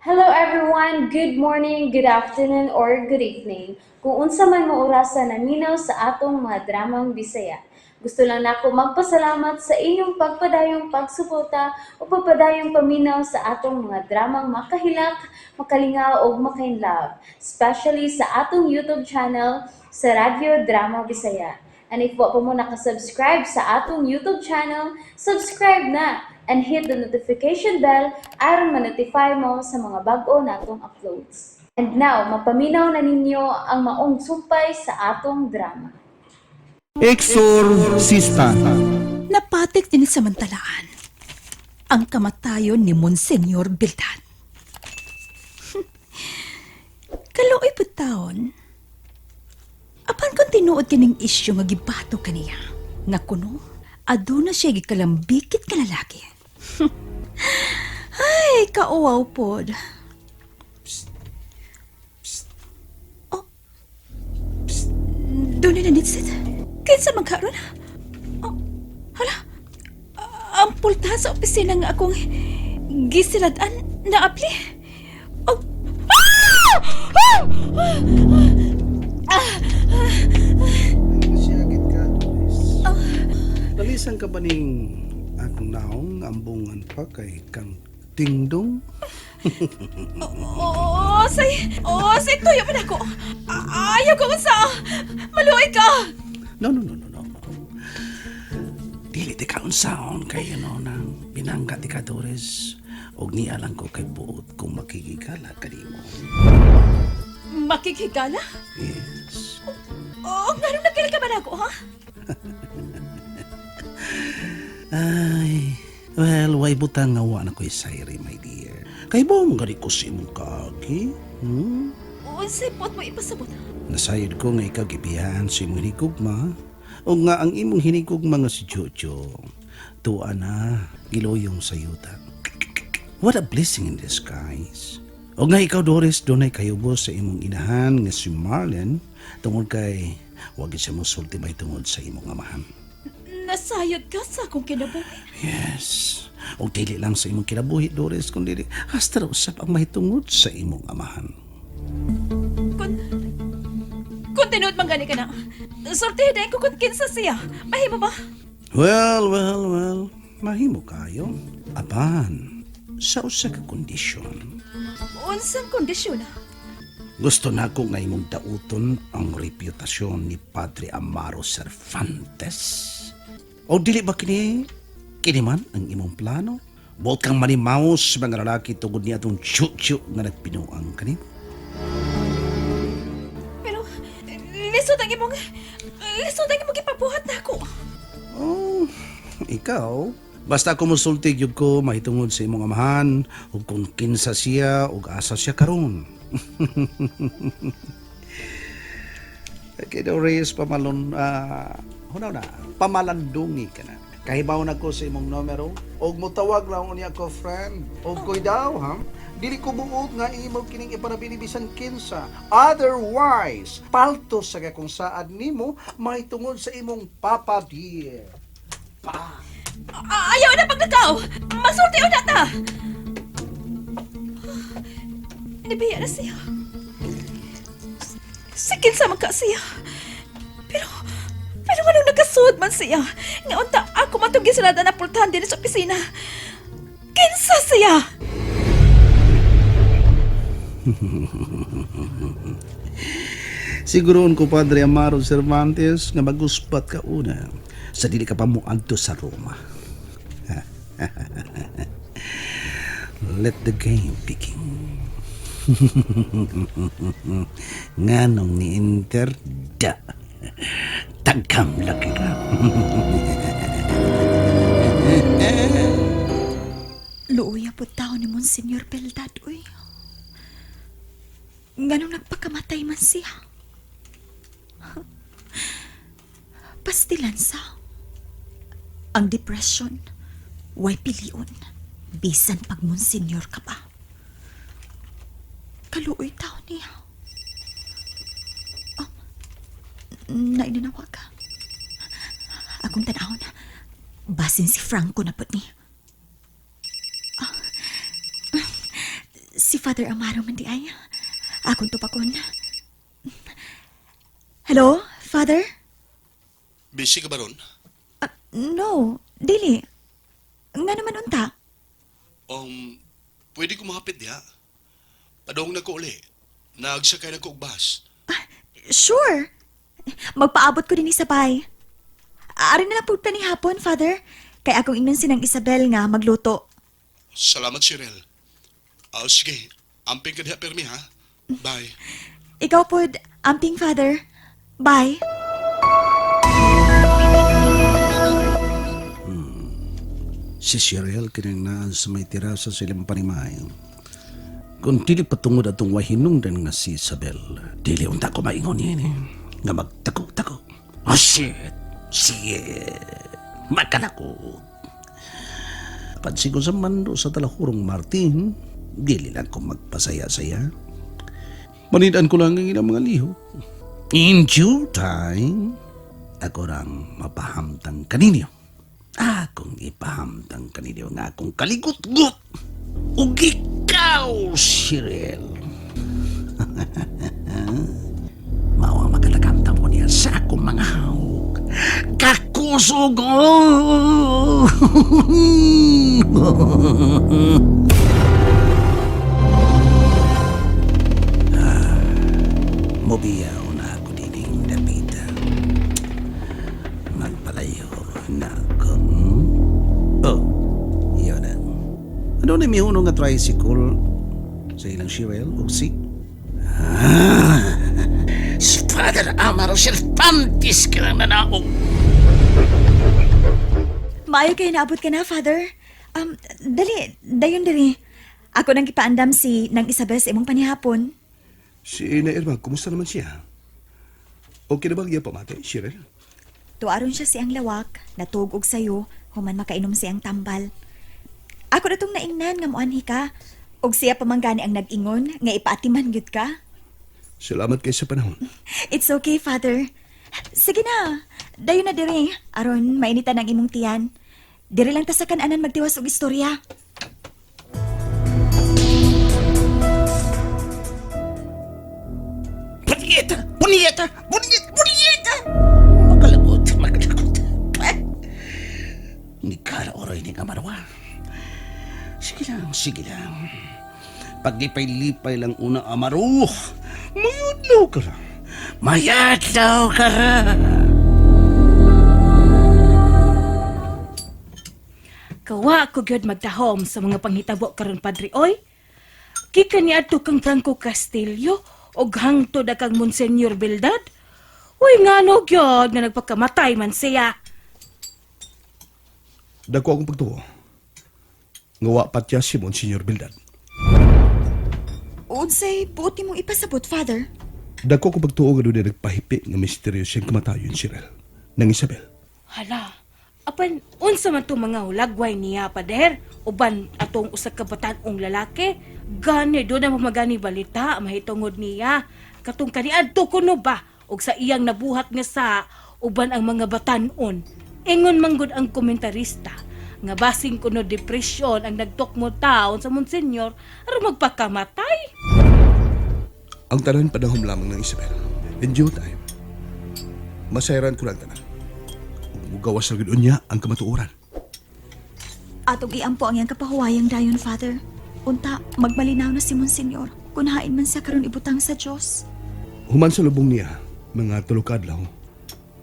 Hello everyone! Good morning, good afternoon, or good evening. Kung unsa man mo orasa naminaw sa atong mga dramang Bisaya. Gusto lang nako magpasalamat sa inyong pagpadayong pagsuporta o pagpadayong paminaw sa atong mga dramang makahilak, makalingaw ug makainlove, especially sa atong YouTube channel sa Radyo Drama Bisaya. And if wa pa mo nakasubscribe sa atong YouTube channel, subscribe na and hit the notification bell aron ma-notify mo sa mga bag-o natong uploads. And now, mapaminaw na ninyo ang maong sumpay sa atong drama. Exorcista. Napatik din samantalaan ang kamatayon ni Monsignor Bildad. Kaluoy pud taon. Apan kung tinuod kining isyu nga gibato kaniya, nga kuno, aduna siya gikalambikit ka lalaki. Ay, kauwaw pod. Oh. Doon na nitsit. Kinsa man karon? Oh, hala. Ang pultahan sa opisina nga akong gisilad-an na apli. Oh. Ah! Ah! Masiyagit ka, Doris. Nalisan ka ba ning akong naong ambungan pa kay kang tingdong? Oh, say, oh, say, tuyo man ako. Ayaw ko unsa. Maluoy ka. No, no, no, no, no. Dili ti ka unsaon kay ano nang binangga ti ka, Doris. Og nialang ko kay buot kung makigigala kanimo. Makikigala? Yes. Oh, nganong nagkila ka man ako, ha? Ay, well, way butang nga wa na ko'y sayri, my dear. Kay buong gani ko sa imong kaagi. Unsay buot mo ipasabot? Nasayod ko nga ikaw gibiyaan sa imong hinigugma o nga ang imong hinigugma nga si Jojo. Tuwa na, giluyong sa yuta. What a blessing in disguise. O nga ikaw, Doris, dunay kayubo sa imong inahan nga si Marlon tungod kay wag siya mosulti may tungod sa imong amahan. Nasayod ka sa akong kinabuhi. Yes. O dili lang sa imong kinabuhi, Doris, kung dili hasta ra usab ang mahitungod sa imong amahan. Kung tinuod man gani ka na, sultihi dayon ko kung kinsa siya. Mahimo ba? Well, well, well, mahimo kayo. Apan, sa usa ka kondisyon. Unsang kondisyon? Gusto na ko nga imong dauton ang reputasyon ni Padre Amaro Cervantes. O dili ba kini? Kini man ang imong plano? Buot kang manimaw sa mga lalaki tungod niya atong tsu nga nagpinuang kanimo. Pero, lisod ang imong gipabuhat na ako. Oh, ikaw? Basta ako mosulti gyud ko mahitungod sa imong amahan ug kung kinsa siya ug asa siya karon. Okay, Doris, pamalon, hunaw na, pamalandungi ka na. Kahibaw na ko sa imong numero, og mutawag lang unya ko, friend. Og koy daw, ha? Dili ko buot nga imo kining ipanabili bisan kinsa. Otherwise, palto sa kung saad nimo mahitungod sa imong papa dear. Pa. Ayaw na paglakaw! Magsulti na ta! Nibiya na siya. Sa kinsa man ka siya. Pero anong nagkasuod man siya? Nga unta ako man itong gisilada na pultahan din sa opisina. Kinsa siya? Siguroon ko, Padre Amaro Cervantes, nga maguspat ka una sa dili ka pa moadto sa Roma. Let the game begin. Nganong ni Inter da. Tagam lagi ka. Luoya po tao ni Monsignor Beldad, uy. Nganong nagpakamatay man siya. Pastilan sa. Ang depression, way pilion. Bisan pag Monsignor ka pa. Kaluoy tao niya. Oh, nainanawa ka. Akong tanahon. Basin si Franco na pud ni. Si Father Amaro man di ay. Akong tupakon. Hello, Father? Busy ka ba ron? Ah, no, dili. Nga naman unta. Pwede ko mahapit diha. Padong na ko uli. Nagsakay na ko og bus. Ah, sure. Magpaabot ko din sa bay. Ari na lang po ni hapon, Father. Kay akong ingnon sinang Isabel nga magluto. Salamat, Cheryl. Ah, sige. Amping ka diha permi, ha? Bye. Ikaw pod, amping Father. Bye. Si Cheryl kining naa sa may terasa sa ilang panimay. Kung dili patungod atong wahinungdan nga si Isabel, dili unta ko maingon yan eh. Nga magtako-tako. Oh shit! Shit! Makalakot! Pansin ko sa mando sa talahurong Martin, dili lang ko magpasaya-saya. Manidan ko lang ang ilang mga liho. In due time, ako rang mapahamtang kaninyo. Akong ipahamtang kaninyo nga akong kaligot-gut. Ug ikaw, Cyril. Mao ang makatakamtam ko niya sa akong mga hawk. Kakusog! Mobiyaw na ako dining dapita. Magpalayo na ako. Oh, iyon na. Ano na mihuno nga tricycle sa ilang Shirel o si? Ah, si Father Amaro Cervantes ka lang nanaog. Maayo kay naabot ka na, Father. Dali, dayon dali. Ako nang gipaandam si nang Isabel sa imong panihapon. Si Ina Irma, kumusta naman siya? Okay na ba ang iyang pamati, Cheryl? Tuaron siya siyang lawak, natug og sayo, human makainom siyang tambal. Ako na tong naingnan nga moanhi ka. Og siya pamanggani ang nag-ingon nga ipaatiman gyud ka. Salamat kay sa panahon. It's okay, Father. Sige na. Dayon na dire aron mainitan ang imong tiyan. Dire lang ta sa kananan magtiwas og istorya. Punyeta! Punyeta! Punyeta! Punyeta! Makalagot! Makalagot! Eh! Ni Kara Oroy ni Kamarwa. Sige lang, sige lang. Paglipay-lipay lang una, Amaro. Mayadlaw ka ra. Mayadlaw ka ra. Kawa ko gyud magdahom sa mga panghitabo karon padre oy. Gikan ni adto kang Franco Castillo og hangtod kang Monsignor Bildad. Uy ngano gyud nga nagpakamatay man siya. Dako akong pagtuo. Nga wa patya si Monsignor Bildad. Unsay buot nimong ipasabot, Father? Dako akong pagtuo nga doon nagpahipi nga misteryo siyang kamatayon, Cheryl. Nang Isabel. Hala, apan unsa man to mga hulagway niya pader uban atong usa ka batan-ong lalaki. Gani do na mamagani balita mahitungod niya. Katong kaniadto kuno ba og sa iyang nabuhat nga sa uban ang mga batan-on. Ingon manggod ang komentarista nga basing kuno depresyon ang nagtukmo taon sa monsenyor aron magpakamatay. Ang tanan panahon lamang ng Isabel. In due time, masayran ko lang tanan. Ug mugawas na gud niya ang kamatuoran. Atong iampo ang iyang kapahuwayang dayon, Father. Unta, magmalinaw na si Monsignor. Kung hain man siya karon ibutang sa Dios. Human sa lubong niya, mga tulo ka adlaw,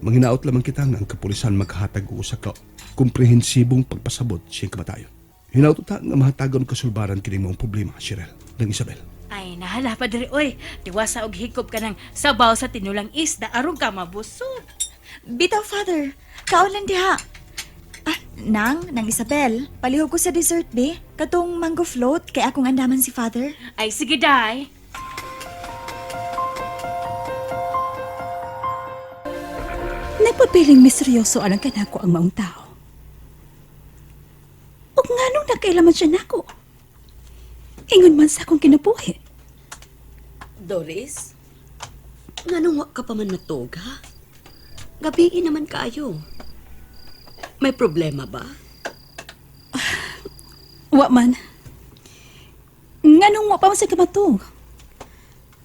manghinaot lamang kita nga ang kapulisan maghatag og usa ka komprehensibong pagpasabot siyang kamatayon. Hinaot ta nga mahatagon og kasulbaran kini maong problema, Cheryl, ng Isabel. Ay, nahala padre oy, tiwasa og hikop ka ng sabaw sa tinulang isda aron ka mabusog. Bitaw, Father. Kaon lang diha. Ah, nang Isabel, palihog ko sa dessert, be. Katong mango float, kay akong andaman si Father. Ay, sige, day. Nagpapiling misteryoso alang kanako ang maong tao. Ug nganong nakailaman siya nako? Ingon man sa akong kinabuhi. Doris, nganong wa ka pa man natog, ha? Gabii naman kaayo. May problema ba? Wa man. Nga Nganong wa pa man sa kamatog?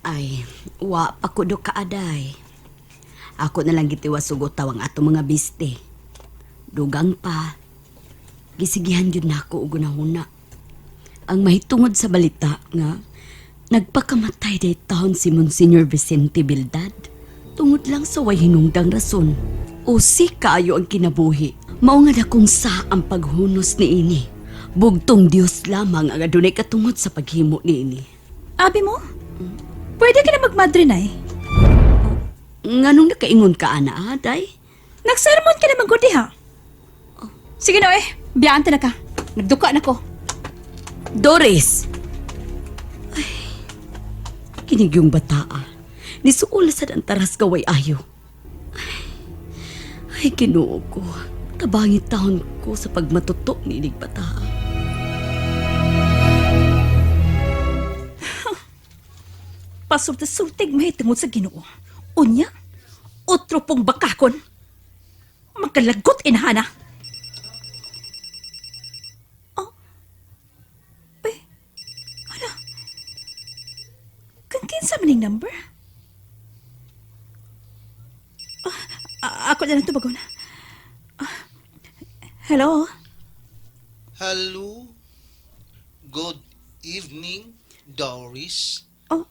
Ay, wa pa ko do kaaday. Ako na lang gitiwas sugotaw ang ato mga biste. Dugang pa. Gisigihan gyud nako og hunahuna. Ang mahitungod sa balita nga nagpakamatay day taon si Monsignor Vicente Bildad. Tungod lang sa way hinungdang rason. Usi kaayo ang kinabuhi. Mao nga dakong sa ang paghunos niini. Bugtong Dios lamang ang adunay katungod sa paghimo niini. Abi mo? Pwede ka na magmadre na eh. Nganong nakaingon ka ana, ah, day? Nagsermon ka naman gud ha. Sige na eh, biyaan ta na ka. Nagduka na ko. Doris! Ay, kinig yung bataa. Nisuula sad ang taras gaway ayo. Ay, ay Ginoo ko. Tabangit taon ko sa pagmatuto ni inig bataa. Pasulti-sultig mahitungod sa Ginoo. Unya, otro pong bakakon. Magkalagot inahana. Oh. Uy, hala. Kang kinsa man ning number? Ah, ako na lang tubagon. Ah, hello? Hello. Good evening, Doris. Oh,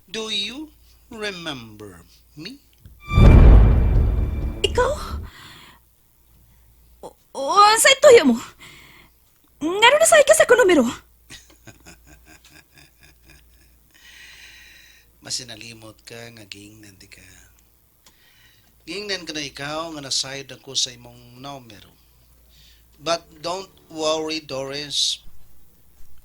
Do you remember me? ikaw? O, sa ituyo mo? Ngano na ka sa akong numero? Masinalimot ka nga giingnan di ka. Giingnan ka na ikaw nga nasayod ako sa imong numero. But don't worry, Doris.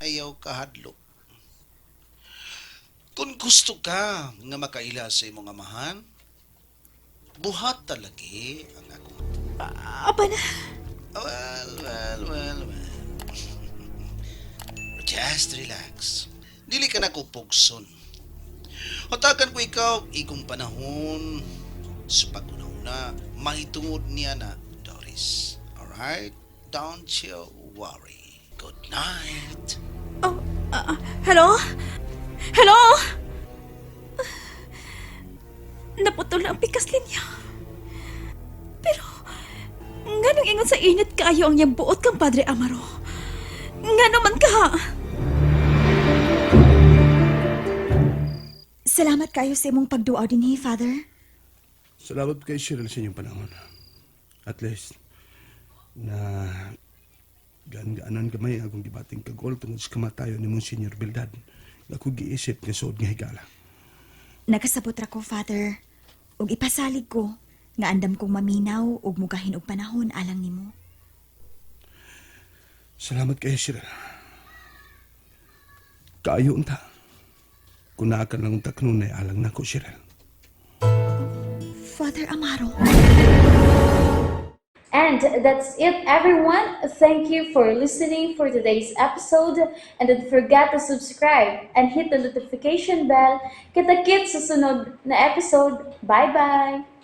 Ayaw kahadlok. Kung gusto ka nga makaila sa imong amahan, buhat talagi ang akong. Apa na? Well, well, well, well. Just relax. Dili ka na ko pugson. Hatakan ko ikaw ikong panahon sa pag-una-una, mahitungod niya na, Doris. Alright? Don't you worry. Good night. Oh, hello? Hello? Naputol na ang pikas linya. Pero, nganong ingon sa init kaayo ang iyang buot kang Padre Amaro? Ngano man ka? Salamat kayo sa imong pagduaw dinhi, Father. Salamat kay Cheryl sa inyong panahon. At least, na gaan-gaanan gamay akong gibating kagol tungod sa kamatayon ni Monsignor Bildad. Nga ako giisip nga suod nga higala. Nakasabot ra ko, Father. Ug ipasalig ko nga andam kong maminaw ug mugahin og panahon alang nimo. Salamat kay Cheryl. Kaayo unta. Kung naa ka lang unta kanunay alang nako, Cheryl. Father Amaro. And that's it, everyone. Thank you for listening for today's episode. And don't forget to subscribe and hit the notification bell. Kita-kits sa sunod na episode. Bye-bye!